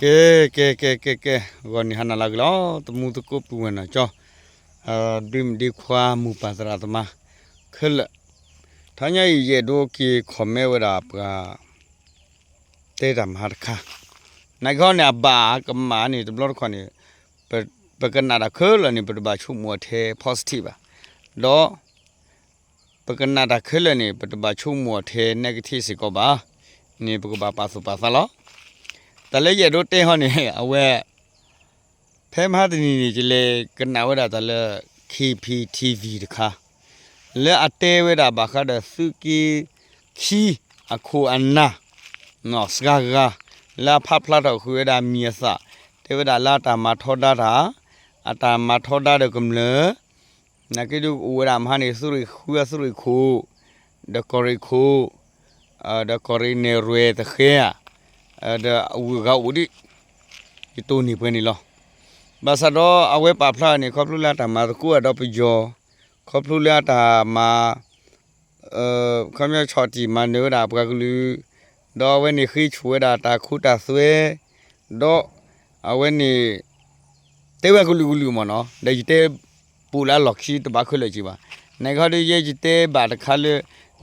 ကဲ ကဲ ကဲ ကဲ ကဲ ဂီၤနံၤဟါနၤလၢအဂ့ၤလီၤ သမူသကိးပုၢ်ဝဲၢ်နီၢ်ကၠီ ဒ့မုၣ်ဒ့ခွါမိၢ်ပၢ်သရၣ်သမါ ခဲလၢာ်, ထါညါအံၤယအဲၣ်ဒိးက့ၤ comment ဝဲဒၣ်ပှၤ တဲတၢ်မဟါတခါ, နာ်က့ဟီန့ၣ် အဘၣ်ကမၣ်န့ၣ် တဘျီတခီၣ်န့ၣ် ပကနၣ်တၢ်ခဲလၢာ်န့ၣ် ပတဘၣ်ဆိကမိၣ်အီၤထဲ positive ဘၣ်, ဒီး ပကနၣ်တၢ်ခဲလၢာ်န့ၣ် ပတဘၣ်ဆိကမိၣ်အီၤထဲ negative စ့ၢ်ကီးဘၣ်, န့ၣ်ပကဘၣ်ပာ်သူၣ်ပာ်သးလီၤ. တၢ်လၢယအဲၣ်ဒိးတဲဟီန့ၣ် အဝဲ ဖဲမဟါတနံၤန့ၣ် ယလဲၤကနၣ်ဝဲဒၣ်တၢ်လၢ K P T V တခါ လၢအတဲဝဲဒၣ်ဘၣ်ဃးဒီးသုးက့ခံအခိၣ်အနၢ် စှၤဂၤ လၢအဖးဖျါထီၣ်ဃုာ်ဝဲဒၣ်အမံၤအသၣ်, တဲဝဲဒၣ်လၢအတၢ်မၤထီဒါတၢ်, အတၢ်မၤထီဒါဒီးကမျၢၢ်, နာ်က့ဒုးအိၣ်ဝဲဒၣ်မဟါန့ၣ် သုးရ့ၣ်ဃုအသုးရ့ၣ်ခိၣ်, ဒီးကီၢ်ရ့ၣ်ခိၣ်, ဒီးကီၢ်ရ့ၣ်နဲၣ်ရွဲၣ်သဃဲဧါ, ဒီးအဝုၣ်အဂၤအိၣ်ဒံး, ယတိၢ်န့ၢ်ပှဲၤန့ၣ်လီၤ. ဘၣ်ဆၣ်ဒီးအဝဲပာ်ဖျါန့ၣ် ခီဖျိလၢအတၢ်မၤသကိးအဒီပယီၤ, ခီဖျိလၢအတၢ်မၤ ခီပညီဆီၣ်တံၢ်မၤနၢၤဝဲဒၣ်ပှၤကလုာ်, ဒီးအဝဲန့ၣ်ဃ့ဆူၣ်ဝဲဒၣ်တၢ်ခိတၢ်သွဲ, ဒီးအဝဲန့ၣ် တဲဝဲကလုာ်ကလုာ်မ့ၢ်နီၤ, ဒီးယတဲပိာ်လၢအလီၢ်ခံတဘၣ်ခဲလၢာ်က့ၤဘၣ်. နာ်က့ဟီဒီးယဲယတဲဘၣ်တခါလၢ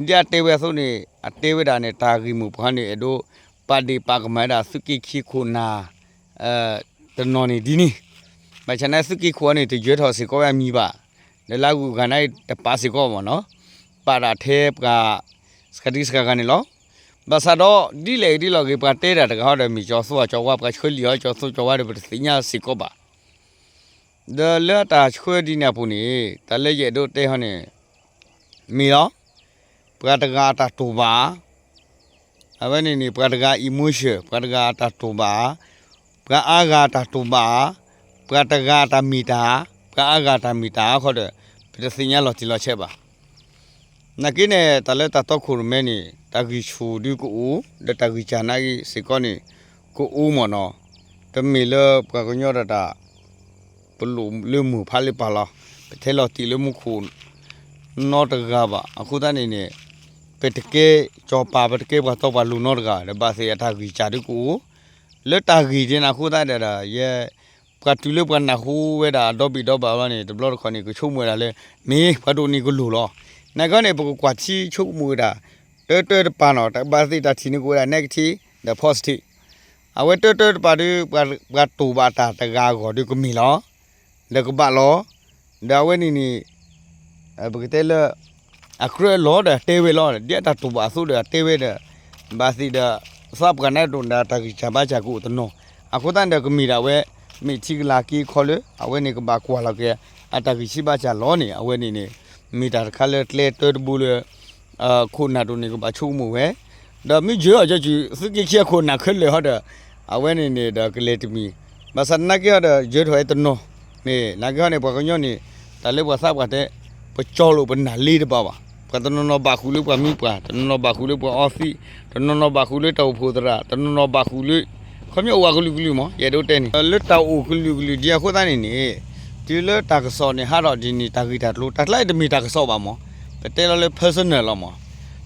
ဒ်အတဲဝဲအသိးန့ၣ် အတဲဝဲဒၣ်န့ၣ် တၢ်ဂ့ၢ်မိၢ်ပှၢ်န့ၣ် အဲၣ်ဒိးပာ်ဒ့ၣ်ပာ်ကမၣ်ဝဲဒၣ်သုးက့ခံခိၣ်နၢ် တနီၤန့ၣ်ဒ်န့ၣ်, ဘၣ်ဆၣ်န့ၣ်သုးက့ခိၣ်အံၤန့ၣ် တယၢၤထီၣ်စ့ၢ်ကီးဝဲအမံၤဘၣ်, ဒီးလၢအဂုၤအဂၤန့ၣ်တပာ်စ့ၢ်ကီးမ့ၢ်နီၤ, ပာ်ဒၣ်ထဲပှၤ စှၤတံၢ်စှၤဂၤန့ၣ်လီၤ. ဘၣ်ဆၣ်ဒီး ဒ်လဲၣ်ဂ့ၤဒ်လဲၣ်ဂ့ၤ ပှၤတဲတၢ်တဂၤဟီဒီး မ့ၢ်ကၠီၤသူအကၠီၤဝါ ပှၤဆှၢလံာ်အီၤကၠီၤသူကၠီၤဝါဒီး ပတသ့ၣ်ညါစ့ၢ်ကီးဘၣ်. ဒီးလၢအတၢ်ဆှၢဒ်န့ၣ်အပူၤန့ၣ် တၢ်လၢယအဲၣ်ဒိးတဲဟီန့ၣ် မ့ၢ်လီၤ, ပှၤတဂၤအတၢ်တိာ်ဘၣ် အဝဲန့ၣ်န့ၣ် ပှၤတဂၤ emotion ပှၤတဂၤအတၢ်တိာ်ဘၣ်, ပှၤအါဂၤအတၢ်တိာ်ဘၣ်, ပှၤတဂၤအတၢ်မ့ၢ်တၢ်, ပှၤအါဂၤအတၢ်မ့ၢ်တၢ်ခီဒီး ပတသ့ၣ်ညါလီၤတံၢ်လီၤဆဲးဘၣ်. နာ်က့န့ၣ် တၢ်လၢတၢ်တီခိၣ်ရိၣ်မဲန့ၣ် တၢ်ဂံၢ်ဆူၣ်ဒုကအိၣ်, ဒီးတၢ်ဂံၢ်စၢ်နာ်က့စ့ၢ်ကီးန့ၣ် ကအိၣ်မ့ၢ်နီၤ, တမ့ၢ်လၢပှၤကညီတၢ်တၢ် ပလိၣ်လၢမိၢ်ဖးလၢပၢ်လီၤ. ပထဲလီၤတံၢ်လၢမူခိၣ်နီတဂၤဘၣ်. အဃိသတးန့ၣ်န့ၣ် ပတကဲစီၤပၤ ပတကဲပှၤတီပှၤလိၤနီတဂၤ, ဒီးဘၣ်သ့ၣ်အတၢ်ဂံၢ်စၢ်ဒုကအိၣ်, လၢတၢ်ဂံၢ်ဒ်န့ၣ်အဃိသတးဒီး ယဲ ပှၤတုၤလၢပှၤနၢ်ဟူဝဲဒၣ်အဒီဘ့ၣ်ဒီဘၣ်ဘျီန့ၣ် တဘျီတခီၣ်န့ၣ် ကဆိကမိၣ်ဝဲဒၣ်လၢ မ့ၢ်ပှၤဒိၣ်န့ၢ်ကလိၢ်လီၤ. နာ်က့န့ၣ် ပကကွၢ်ထံဆိကမိၣ်ဝဲဒၣ် တၢတၢတပၤနီၤ, တၢ်ဘၣ်သ့ၣ်တၢ်ထံၣ်န့ၣ်ကအိၣ်ဝဲဒၣ် negative ဒီး positive. အဝဲတၢတၢတပၤဒီး ပှၤတိာ်ဘၣ်တၢ်တဂၤအဂီၢ်ဒီးကမ့ၢ်လီၤ, ဒီးကဘၣ်လီၤ, ဒီးအဝဲန့ၣ်န့ၣ် ပကတဲလၢ အကြၢးလီၤဒီးတဲဝဲလီၤ, ဒ်အတၢ်တိာ်ဘၣ်အသိးဒီးတဲဝဲဒီး ဘၣ်သ့ၣ်ဒီး သးပှၢ်န့ၣ်ဒိၣ်ဒီး တၢ်ဂံၢ်စၢ်ဘါစၢ်ကအိၣ်တနီၤ, အဃိသတးန့ၣ်ဒီး ကမ့ၢ်ဒၣ်ဝဲ မ့ၢ်ထံကလၤက့ၤခီလၢ အဝဲန့ၣ်ကဘၣ်ကွၢ်လီၤက့ၤ အတၢ်ဂံၢ်ဆံးဘါစၢ်လီၤန့ၣ် အဝဲန့ၣ်န့ၣ် မ့ၢ်တၢ်တခါလၢကျဲတၢတဘိလၢ ခိၣ်နၢ်ဒိၣ်န့ၣ် ကဘၣ်ဆိကမိၣ်ဝဲ, ဒီးမ့ၢ်ယၢၤအီၤကၠီကု သုးက့ခံအခိၣ်နၢ်ခဲလၢာ်ဟီဒီး အဝဲန့ၣ်န့ၣ်ဒီးကလဲၤတမံၤ, ဘၣ်ဆၣ်သနာ်က့ဟီဒီး ယၢၤထီၣ်ဝဲတနီၤ, မ့ၢ်နာ်က့ဟီန့ၣ် ပှၤကညီန့ၣ် တၢ်လၢပှၤသးပှၢ်တဲ ပကၠီလိာ်ပနၢ်လ့တဘၣ်ဘၣ်, ပှၤတနီၤနီၤဘၣ်ဃုာ်လၢပှၤမံပှၢ်, တနီၤနီၤဘၣ်ဃုာ်လၢပှၤအီသံး, တနီၤနီၤဘၣ်ဃုာ်လၢတၢ်အိၣ်ဖှိၣ်သရၣ်, တနီၤနီၤဘၣ်ဃုာ်လၢ ခီပညီအိၣ်ဝဲကလုာ်ကလုာ်မး, ယအဲၣ်ဒိးတဲန့ၣ် လၢတၢ်အိၣ်ကလုာ်ကလုာ်ဒ်အဃိသတးန့ၣ်န့ၣ် တုၤလၢတၢ်ကစီၣ်န့ၣ် ဟးထီၣ်ဒ်န့ၣ် တၢ်ဂ့ၢ်တၢ်ကျိၤ တၢ်ကျါအံၤတမ့ၢ်တၢ်ကစီၣ်ဘၣ်မး, ပတဲလီၤလၢ personal လီၤမး,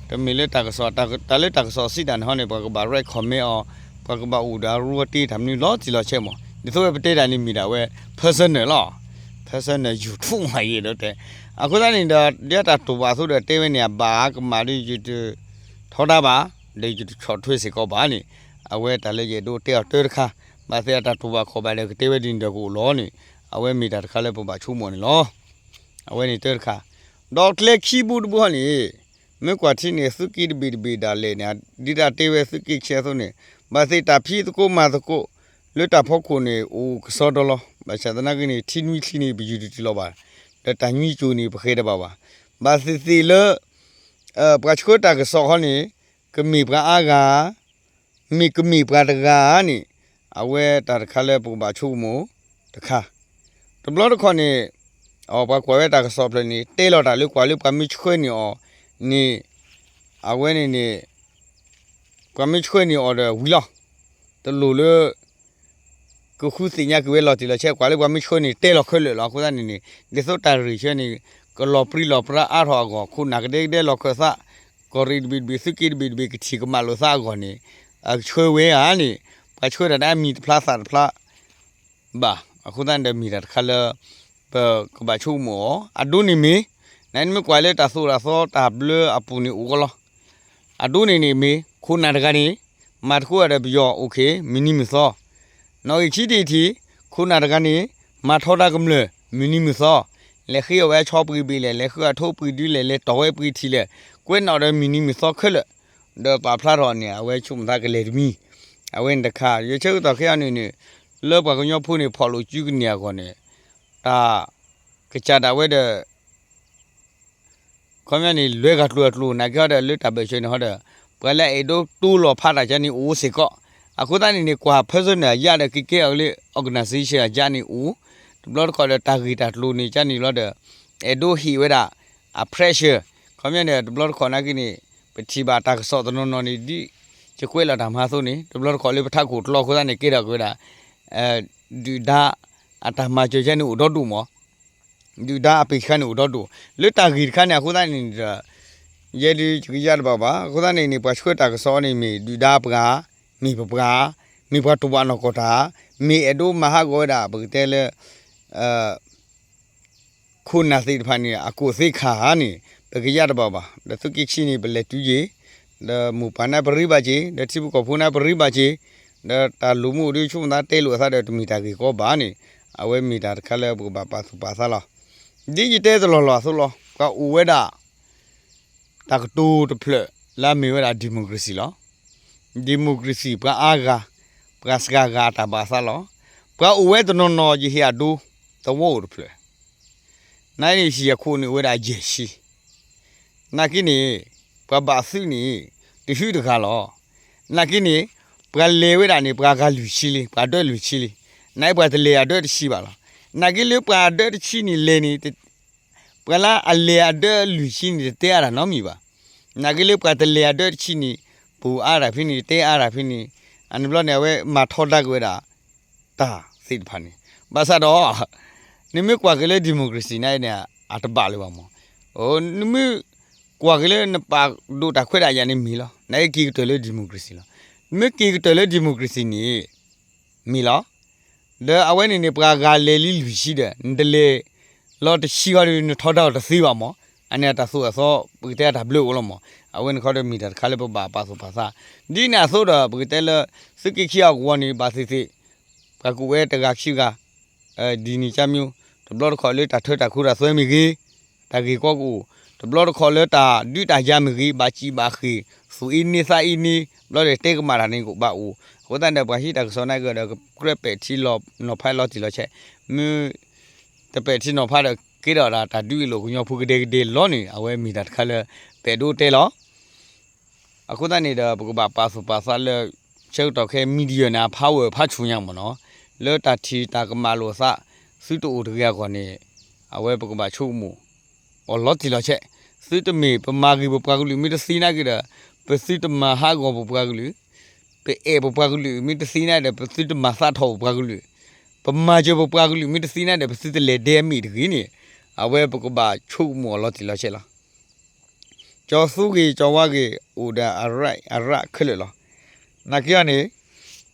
တမ့ၢ်လၢတၢ်ကစီၣ်, တၢ်လၢတၢ်ကစီၣ်စံးတၢ်န့ၣ်ဟီန့ၣ် ပှၤကဘၣ် recommend အီၤ, ပှၤကဘၣ်အိၣ်ဒီးအရူအတ့တၢ်မနုၤလီၤတံၢ်လီၤဆဲးမး, ဒ်သိးဝဲပတဲတၢ်န့ၣ်မ့ၢ်ဒၣ်ဝဲ personal လီၤ, personal YouTube မး ယအဲၣ်ဒိးတဲ, အဃိသတးန့ၣ်ဒီး ဒ်တၢ်တိာ်ဘၣ်အသိးဒီးတဲဝဲန့ၣ် အဘၣ်ကမၣ်ဒီး ယတထီဒါဘၣ်, ဒီးယတဆီၣ်ထွဲစ့ၢ်ကီးဘၣ်န့ၣ်, အဝဲတၢ်လၢယအဲၣ်ဒိးတဲအီၤတၢတခါ, ဘၣ်သ့ၣ်အတၢ်တိာ်ဘၣ်ခီၣ်ဘၣ်ဒီးကတဲဝဲဒ်န့ၣ်ဒီးကအိၣ်လီၤန့ၣ်, အဝဲမ့ၢ်တၢ်တခါလၢပဘၣ်ဆိကမိၣ်န့ၣ်လီၤ. အဝဲန့ၣ်တၢတခါ, ဒီးကျဲခံဘိတဘိန့ၣ် မ့ၢ်ကွၢ်ထံန့ၣ် သုးက့တဘ့ၣ်တဘ့ၣ်ဒၣ်လဲာ်န့ၣ် ဒ်တၢ်တဲဝဲသုးက့ခံအသိးန့ၣ် ဘၣ်သ့ၣ်တၢ်ဖံးသကိးမၤသကိး လၢတၢ်ဖီခိၣ်န့ၣ် အိၣ်ကစီဒီလီၤ. ဘၣ်ဆၣ်သနာ်က့န့ၣ် ထံနွံချံန့ၣ် ပယူၤတတုၤလီၤဘၣ်, ဒီးတၢ်နွံကၠိၤန့ၣ် ပဃဲတဘၣ်ဘၣ်. ဘၣ်သ့ၣ်သ့ၣ်လၢ ပှၤဆှၢတၢ်ကစီၣ်ခီန့ၣ် ကမ့ၢ်ပှၤအါဂၤ မ့ၢ်ကမ့ၢ်ပှၤတဂၤန့ၣ် အဝဲတၢ်တခါလၢပကဘၣ်ဆိကမိၣ်တခါ, တဘျီတခီၣ်န့ၣ် ပှၤကွၢ်ဝဲတၢ်ကစီၣ်ဖျၢၣ်န့ၣ် တဲလီၤတၢ်လၢကွၢ်လၢပှၤမ့ၢ်ဆှၢန့ၢ်အီၤန့ၣ် အဝဲန့ၣ်န့ၣ် ပှၤမ့ၢ်ဆှၢန့ၢ်အီၤဒီးဝံၤလီၤ. တလိၣ်လၢ ကဃုသ့ၣ်ညါက့ၤဝဲလီၤတံၢ်လီၤဆဲး ကွၢ်လၢပှၤမ့ၢ်ဆှၢန့ၣ် တဲလီၤခဲလၢာ်လီၤ. အဃိသတးန့ၣ်န့ၣ် ဒ်သိးတၢ်ရ့ၣ်ဆၢန့ၣ် ကလီၤပြံလီၤပြါအါထီၣ်အဂီၢ် ခိၣ်နၢ်ကဒဲကဒဲလီၤခၢၣ်သး ကီၢ်ရ့ၣ်တဘ့ၣ်တဘ့ၣ် သုးက့တဘ့ၣ်တဘ့ၣ် ကထံၣ်ကမၣ်လိာ်သးအဂီၢ်န့ၣ် အကဆှၢဝဲဧါန့ၣ် ပှၤဆှၢတၢ်ဒၣ်မံၤတဖျါသးတဖျါ ဘၣ်. အဃိသတးန့ၣ်ဒီးမ့ၢ်တၢ်တခါလၢ ပကဘၣ်ဆိကမိၣ်အီၤ အဒိန့ၣ်မ့ၢ်, နမ့ၢ်ကွၢ်လၢတၢ်သိၣ်တၢ်သီတၢ်ဘျၢအပူၤန့ၣ်အိၣ်ဂီၢ်လီၤ. အဒိန့ၣ်န့ၣ်မ့ၢ် ခိၣ်နၢ်တဂၤန့ၣ် မၤသကိးဒီးပယီၤ okay မုၢ်နံၤမုၢ်သီ, နီၣ်ဂံၢ်ခံထံၣ်တထံၣ် ခိၣ်နၢ်တဂၤန့ၣ် မၤထီဒါကမျၢၢ်မုၢ်နံၤမုၢ်သီ, လဲၤဃ့အီၣ်ဝဲအဆီပှ့ၤဘ့ၣ်လဲၣ်, လဲၤဃုအထိပှ့ၤဒုလဲၣ်, လဲၤတီၢ်ဝဲပှ့ၤထံၣ်လဲၣ်, ကွဲးနီၣ်ဒီးမုၢ်နံၤမုၢ်သီခဲလၢာ်, ဒီးပာ်ဖျါထီၣ်န့ၣ် အဝဲဆိကမိၣ်သးကလဲၤတမံၤ, အဝဲန့ၣ်တခါ ယဆၢကတီၢ်ခဲအံၤန့ၣ်န့ၣ် လၢပှၤကညီဖိန့ၣ် ဖီၣ်လိာ်စုကန့ၢ်အဂီၢ်န့ၣ် တၢ် ကစၢ်ဒၣ်ဝဲဒီး ခီပညီန့ၣ် လွဲဂၤကျိၤအကျိၤ နာ်က့ဟီဒီး လၢတၢ်ဘၢၣ်စၢၤန့ၣ်ဟီဒီး ပှၤလၢအအဲၣ်ဒိးတိလီၤဖးတၢ်ကါန့ၣ်အိၣ်စ့ၢ်ကီး, အဃိသတးန့ၣ်န့ၣ် ကွၢ် person န့ၣ် အယါဒီးက့ၤကဲအီၤလၢ organization အယါန့ၣ်အိၣ်, တဘျီတခီၣ်ဒီးတၢ်ဂ့ၢ်တၢ်ကျိၤန့ၣ်ကါန့ၣ်လီၤဒီး အဲၣ်ဒိးဟ့ၣ်ဝဲဒၣ် အ pressure, ခီပညီန့ၣ် တဘျီတခီၣ်နာ်က့န့ၣ် ပထံၣ်ဘၣ်တၢ်ကစီၣ်တနီၤနီၤန့ၣ် ဒ်ယကွဲးလီၤတၢ်မၤအသိးန့ၣ် တဘျီတခီၣ်လၢပထးခိၣ်တလီၤအဃိသတးန့ၣ် ကဲထီၣ်က့ၤဝဲဒၣ် ဒုၣ်ဒါ အတၢ်မၤစၢၤကါန့ၣ်အိၣ်ဒီဒူၣ်မး ဒုၣ်ဒါအပ့ၢ်ဆှါန့ၣ်အိၣ်ဒီဒူၣ်, လၢတၢ်ဂ့ၢ်တခါန့ၣ် အဃိသတးန့ၣ်ဒီး ယဲဒုးယကယါတဘၣ်ဘၣ်, အဃိသတးန့ၣ်န့ၣ် ပှၤဆှၢတၢ်ကစီၣ်န့ၣ် မ့ၢ်ဒုၣ်ဒါပှၤ, မ့ၢ်ပပှၤ, မ့ၢ်ပှၤတဝးနီၢ်ကီၢ်တၢ်, မ့ၢ်အဲၣ်ဒိးမၤဟးဂီၤဝဲဒၣ် ပကတဲလၢ ခိၣ်နၢ်သ့ၣ်တဖၣ်န့ၣ် အကိၣ်သ့ခါဧါန့ၣ် ပကယါတဘၣ်ဘၣ်, ဒီးသုးက့ခံန့ၣ် ပလဲၤတုၤယ့ၢ်, ဒီးမိၢ်ပၢ်န့ၣ်ပရ့ဘၣ်က့ၤ, ဒီးထံဖိကီၢ်ဖိန့ၣ်ပရ့ဘၣ်က့ၤ, ဒီးတၢ်လိၣ်မူအိၣ်ဒီး ဆိကမိၣ်သးတဲလိာ်အသးဒီး တမ့ၢ်တၢ်ဂ့ၢ်ကီဘၣ်န့ၣ် အဝဲမ့ၢ်တၢ်တခါလၢပကဘၣ်ပာ်သူၣ်ပာ်သးလီၤ. ဒ်ယတဲတလီၢ်လီၢ်အသိးလီၤ, ပှၤအိၣ်ဝဲဒၣ် တၢ်ကတိၤတဖျၢၣ်လၢအမ့ၢ်ဝဲဒၣ် democracy လီၤ. democracy ပှၤအါဂၤ, ပှၤစှၤဂၤအတၢ်ဘၣ်အသးလီၤ. ပှၤအိၣ်ဝဲတနီၤနီၤ ယဟ့ၣ်အဒိ သဝီအိၣ်တဖျၢၣ်, နာ်က့န့ၣ် ဟံၣ်အခိၣ်န့ၣ်အိၣ်ဝဲဒၣ်ယဲၢ်ဆံ, နာ်က့န့ၣ် ပှၤဘၣ်သုးန့ၣ် တဟုတဂၤလီၤ. နာ်က့န့ၣ် ပှၤလဲၤဝဲဒၣ်န့ၣ် ပှၤဂၤလွံၢ်ဆံလံ, ပှၤဒၢလွံၢ်ဆံလံ, နာ်က့ပှၤတလဲၤအဒၢတဆံဘၣ်လီၤ. နာ်က့လၢပှၤဒၢတဆံန့ၣ်လဲၤန့ၣ် ပှၤလၢအလဲၤအဒၢလွံၢ်ဆံန့ၣ် တတဲအါတၢ်နီတမံၤဘၣ်. နာ်က့လၢပှၤတလဲၤအဒၢတဆံန့ၣ် ပူၤအါတၢ်ဖဲန့ၣ် တဲအါတၢ်ဖဲန့ၣ်, အန့ၣ်ဘျီန့ၣ် အဝဲမၤထီဒါက့ၤဝဲဒၣ် တၢ်သ့ၣ်တဖၣ်န့ၣ်, ဘၣ်ဆၣ်ဒီး နမ့ၢ်ကွၢ်က့ၤလၢ democracy န့ၣ်န့ၣ် အတဘၣ်လၢၤဘၣ်မး. နမ့ၢ်ကွၢ်က့ၤလၢနပာ်ဒိၣ်တၢ်ခွဲးတၢ်ယာ်န့ၣ်မ့ၢ်လီၤ, နာ်က့က့ၤကတၢၢ်လၢ democracy လီၤ. နမ့ၢ်က့ၤကတၢၢ်လၢ democracy န့ၣ် မ့ၢ်လီၤ. ဒီးအဝဲန့ၣ်န့ၣ် ပှၤဂၤလဲၤလံလွံၢ်ဆံဒီး နတလဲၤလီၤတဆံဃီဒီး နထီဒါအီၤတသ့ဘၣ်မး. အန့ၣ်အတၢ်သိၣ်အသီ ပကတဲအတၢ်ဘျၢအိၣ်လီၤမး. အဝဲန့ၣ်ခီဒီးမ့ၢ်တၢ်တခါလၢပဘၣ်ပာ်သူၣ်ပာ်သး, ဒ်န့ၣ်အသိးဒီး ပကတဲလၢ သုးက့ခံအကဝီၤန့ၣ် ဘၣ်သ့ၣ်သ့ၣ် ပှၤကူၣ်ဝဲတဂၤခံဂၤ ဒ်န့ၣ်ကါမ့ၢ် တဘျီတခီၣ်လၢတၢ်ထၢတၢ်ခိတၢ်သွဲမ့ၢ်ဂ့ၤ တၢ်ဂ့ၢ်ကီကအိၣ်, တဘျီတခီၣ်လၢတၢ်ဒုးတၢ်ယၤမ့ၢ်ဂ့ၤ ဘၣ်စံၣ်ဘၣ်ဃ့ၢ် သူၣ်အ့န့သးအ့န့ ဘျီဒီးတဲကမၣ်တၢ်န့ၣ်ကဘၣ်အိၣ်. အဃိသတးန့ၣ် ပှၤဟံးတၢ်ကစီၣ်န့ၣ်ကဒီး ကြၢးပဲာ်ထံနီၤဖးလီၤတံၢ်လီၤဆဲး, မ့ၢ်တပဲာ်ထံနီၤဖးဒီး ကဲထီၣ်ဒၣ်တၢ်ဒုးအ့ၣ်လိာ်ကညီဖိကဒဲကဒဲလီၤန့ၣ် အဝဲမ့ၢ်တၢ်တခါလၢ ပအဲၣ်ဒိးတဲလီၤ. အဃိသတးန့ၣ်ဒီး ပကဘၣ်ပာ်သူၣ်ပာ်သးလၢ ဆၢကတီၢ်ခဲ media န့ၣ် အ power ဖးဆူညါမ့ၢ်နီၤ, လၢတၢ်ထံၣ်တၢ်ကမၣ်လိာ်သး သုတအိၣ်တဂ့ၤအဂီၢ်န့ၣ် အဝဲပကဘၣ်ဆိကမိၣ်အီၤလီၤတံၢ်လီၤဆဲး, သုတမ့ၢ်ပမၤဂ့ၤပပှၤကလုာ်မ့ၢ်တသ့နာ်က့ဒီး ပသုတမၤဟးဂီၤပပှၤကလုာ်, ပအဲၣ်ပပှၤကလုာ်မ့ၢ်တသ့နာ်ဒီး ပသုတမၤသးထီၣ်ပပှၤကလုာ်, ပမၤစၢၤပပှၤကလုာ်မ့ၢ်တသ့နာ်ဒီး ပသုတလဲၤဒဲအမ့ၢ်တဂ့ၤန့ၣ် အဝဲပကဘၣ်ဆိကမိၣ်အီၤလီၤတံၢ်လီၤဆဲးလီၤ. ကၠီၤသူဂ့ၤ ကၠီၤဝါဂ့ၤ အိၣ်ဒီးအရၣ်အရၣ်ခဲလၢာ်လီၤ. နာ်က့အီၤန့ၣ်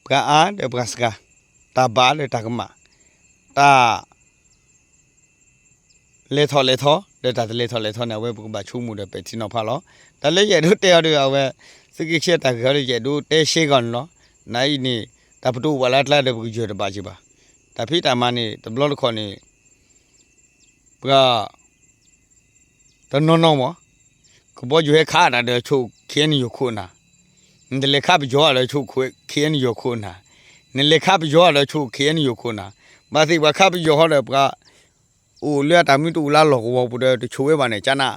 ပှၤအါဒီးပှၤစှၤ, တၢ်ဘၣ်ဒီးတၢ်ကမၣ်, တၢ် လဲၤထီၣ်လဲၤထီ ဒီးတၢ်တလဲၤထီၣ်လဲၤထီန့ၣ် အဝဲပကဘၣ်ဆိကမိၣ်ဒီးပဲာ်ထံနီၤဖးလီၤ. တၢ်လၢယအဲၣ်ဒိးတဲအီၤဒီး အဝဲ သုးက့ခံတၢ်ဂ့ၢ်အီၤဒီး ယအဲၣ်ဒိးတဲရှဲဂီၤန့ၣ်လီၤ. နအံၤန့ၣ် တၢ်ပတိၢ်ဝဲလၢအကျါဒီး ပကယၢၢ်တဘၣ်က့ၤဘၣ်. တၢ်ဖံးတၢ်မၤန့ၣ် တဘျီတခီၣ်န့ၣ် ပှၤ တနီၤနီၤမး ကဘီယူၤဟဲခးတၢ်ဒီးဆိၣ် ခ့ၣ်အဲၣ်ယူၣ်ခိၣ်နၢ်, နတလဲၤခးပယီၤဒီးဆိၣ် ခ့ၣ်အဲၣ်ယူၣ်ခိၣ်နၢ်, နလဲၤခးပယီၤဒီးဆိၣ် ခ့ၣ်အဲၣ်ယူၣ်ခိၣ်နၢ်, ဘၣ်သ့ၣ်ပှၤခးပယီၤဟီဒီး ပှၤအိၣ်လၢအတၢ်မနုၤတအိၣ်လၢအလီၢ်ကဝီၤပူၤဒီး တဆိၣ်ဝဲဘၣ်န့ၣ် ကနၣ်,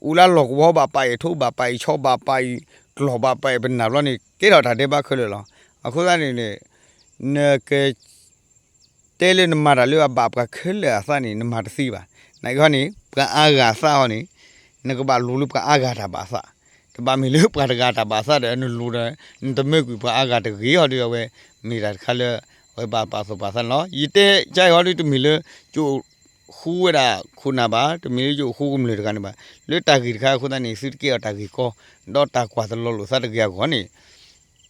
အိၣ်လၢအလီၢ်ကဝီၤဘၣ်ပာ်အံၤထိ ဘၣ်ပာ်အံၤဆီ ဘၣ်ပာ်အံၤကျီၢ် ဘၣ်ပာ်အံၤပနၢ်ဘျီန့ၣ် ကဲထီၣ်တၢ်ဒဲးဘးခဲလၢာ်လီၤ. အဃိသတးန့ၣ်န့ၣ် နက တဲလၢနမၤတၢ်လၢအဘၣ်ပှၤခဲလၢာ်အသးန့ၣ် နမၤတသ့ဘၣ်. နာ်က့ဟီန့ၣ် ပှၤအါဂၤအသးဟီန့ၣ် နကဘၣ်လိၤလၢပှၤအါဂၤတၢ်ဘၣ်အသး, တဘၣ်မ့ၢ်လၢပှၤတဂၤတၢ်ဘၣ်အသးဒီး နလိၤဒီး နတမၢကွံာ်ပှၤအါဂၤတဂ့ၤဟီဒီး အဝဲမ့ၢ်တၢ်တခါလၢ အဝဲဘၣ်ပာ်သူၣ်ပာ်သးန့ၣ်လီၤ. ယတဲကါအံၤဟီဒီး တမ့ၢ်လၢယအိၣ်ဃူဝဲဒၣ်ခိၣ်နၢ်ဘၣ်, တမ့ၢ်လၢယအိၣ်ဃူကမျၢၢ်တဂၤန့ၣ်ဘၣ်. လၢတၢ်ဂ့ၢ်တခါအဃိသတးန့ၣ် သုတကဲအီၤတၢ်ဂ့ၢ်ကီ ဒီးတၢ်ကွၢ်တလီၤလိာ်သးတဂ့ၤအဂီၢ်န့ၣ်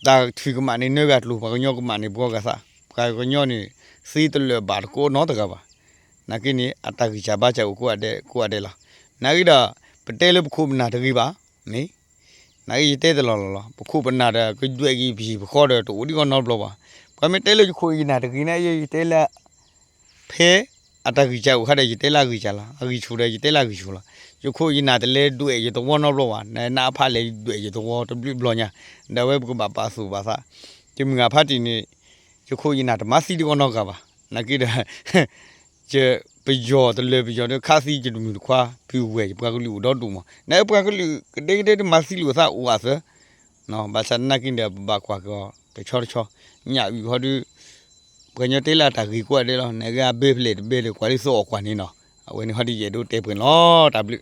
တၢ်ထွံၣ်ကမၣ်န့ၣ်နၢဂၤကျိၤ ပှၤကညီကမၣ်န့ၣ်ဘှီဂၤသး, ပှၤကညီန့ၣ် သ့တလၢာ်ဘၣ်တကိးနီတဂၤဘၣ်. နာ်က့န့ၣ် အတၢ်ဂံၢ်စၢ်ဘါစၢ်အိၣ်ကိးဂၤဒဲးကိးဂၤဒဲးလီၤ. နာ်က့ဒီး ပတဲလၢပခိၣ်ပနၢ်တဂ့ၤဘၣ်, မ့ၢ် နာ်က့ယတဲတလီၢ်လီၢ်လီၤ. ပခိၣ်ပနၢ်ဒီး ကဒွဲၣ်က့ၤပဟံၣ်ပဃီဒီး တအိၣ်ဒံးကီးနီတဘျီဘၣ်. ပှၤမ့ၢ်တဲလၢယခိၣ်ယနၢ်တဂ့ၤန့ၣ် ယတဲလၢ ဖဲအတၢ်ဂံၢ်စၢ်အိၣ်ခါဒီး ယတဲလၢအဂံၢ်စၢ်လီၤ, အဂံၢ်ဆူၣ်ဒီး ယတဲလၢအဂံၢ်ဆူၣ်လီၤ. ယခိၣ်ယနၢ်တလဲဒွဲၣ်ယသဝီနီတဘျီဘၣ်, နနအဖးလဲၣ်ဒွဲၣ်ယသဝီတဘျုးဘျီညါ, ဒီးအဝဲပကဘၣ်ပာ်သူၣ်ပာ်သး, ယမုၢ်ဂၤဖါတံၢ်န့ၣ် ယခိၣ်ယနၢ်တမၤသံဒံးကီးနီတဂၤဘၣ်. နာ်က့ဒီး ယပယီၤတလၢာ်ပယီၤဒီး ခးသံယတမုၢ်တခွါ ပုၢ်ဝဲၢ်ယပှၤကလုာ်အိၣ်ဒီဒူၣ်မး, နပှၤကလုာ်ကဒဲကဒဲတမၤသံလိာ်အသးအိၣ်အသး ဘၣ်ဆၣ်နာ်က့ဒီး ပဘၣ်ကွၢ်ကီၤတဆီတဆီ, ညၣ်အုၣ်ခီဒီး ပှၤကညီတဲလၢအတၢ်ဂ့ၤကိးဂၤဒဲးလီၤ. နကဘဲဖျဲၣ်တဘဲဒီး ကွၢ်လၢသီအီၣ်ကွၢ်န့ၣ်နီၤ. အဝဲန့ၣ်ဟီဒ်ယအဲၣ်ဒိးတဲပှဲၤလီၤ. တၢ်ဘျုး